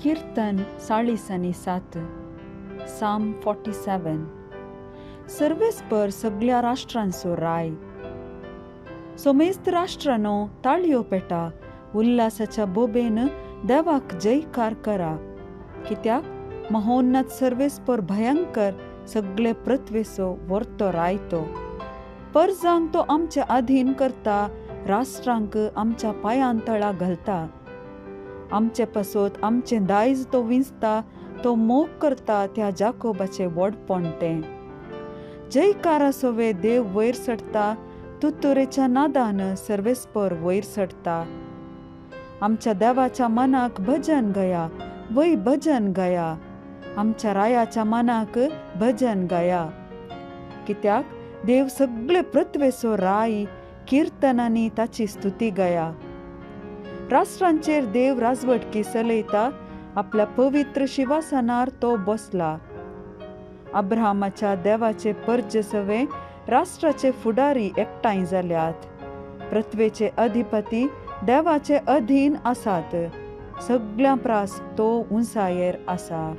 कीर्तन 47, साम 47. सर्वेस्पर सगळ्या राष्ट्रांचो राय. सोमेस्त राष्ट्रांनो ताळयो पेटा, उल्हासाच्या बोबेन देवाक जयकार करा. कित्याक महोन्नत सर्वेस्पर भयंकर सगळे पृथ्वेचो वर्तो रायतो. परजांक तो आमचे अधीन करता, राष्ट्रांक आमच्या पांयां तळा घालता. आमचे पसोत आमचें दायज तो विंचता, तो मोग करता त्या जाकोबाचें व्हडपण तें. जयकारा सोवे देव वयर चडटा, तुतुरेच्या नादान सर्वेस्पर वयर चडटा. आमच्या देवाच्या मनाक भजन गया, वय भजन गया, आमच्या रायाच्या मनाक भजन गया. कित्याक देव सगळे पृथ्वेचो राय, किर्तनांनी ताची स्तुती गया. राष्ट्रांचेर देव राजवटकी चलयता, आपल्या पवित्र शिवासनार तो बसला. अब्राहमाच्या देवाचे परजे सवे राष्ट्राचे फुडारी एकठांय जाल्यात. पृथ्वेचे अधिपती देवाचे अधीन आसात, सगळ्यां प्रास तो उंचायेर आसा.